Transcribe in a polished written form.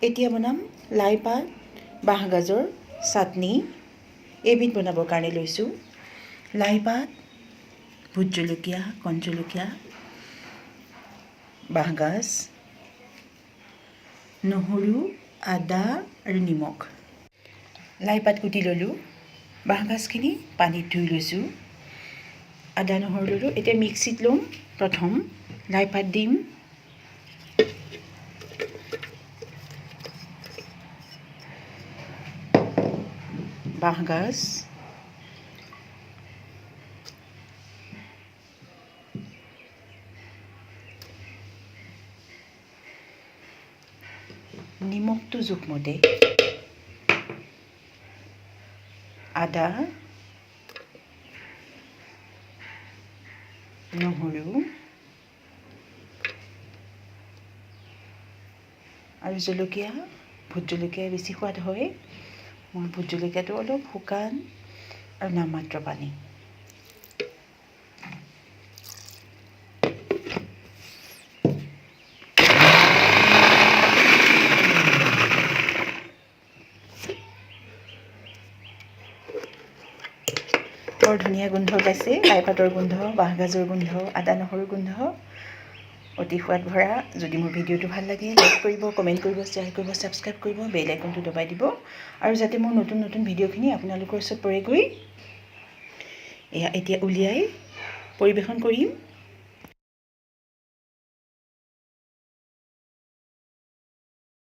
এতিয়া বনাম লাই পাত বাঁহগাজৰ চাটনি। এইবিধ বনাবৰ কাৰণে লৈছোঁ লাই পাত, ভোট জলকীয়া, কণ জলকীয়া, বাঁহগাজ, নহৰু, আদা আৰু নিমখ। লাই পাত কুটি ল'লোঁ, বাঁহগাজখিনি পানীত ধুই লৈছোঁ, আদা নহৰু ল'লোঁ। এতিয়া মিক্সিত ল'ম। প্ৰথম লাই পাত দিম, বাঁহগাজ, নিমখটো জোখমতে, আদা, নহৰু আৰু জলকীয়া। ভোট জলকীয়া বেছি সোৱাদ হয়। মই ভোট জলকীয়াটো অলপ শুকান আৰু নামমাত্ৰ পানী। বৰ ধুনীয়া গোন্ধ ওলাইছে, লাই পাতৰ গোন্ধ, বাঁহগাজৰ গোন্ধ, আদা নহৰুৰ গোন্ধ, অতি সোৱাদ ভৰা। যদি মোৰ ভিডিঅ'টো ভাল লাগে, লাইক কৰিব, কমেণ্ট কৰিব, শ্বেয়াৰ কৰিব, ছাবস্ক্ৰাইব কৰিব, বেল আইকনটো দবাই দিব, আৰু যাতে মোৰ নতুন নতুন ভিডিঅ'খিনি আপোনালোকৰ ওচৰত পৰেগৈ। এয়া এতিয়া উলিয়াই পৰিৱেশন কৰিম।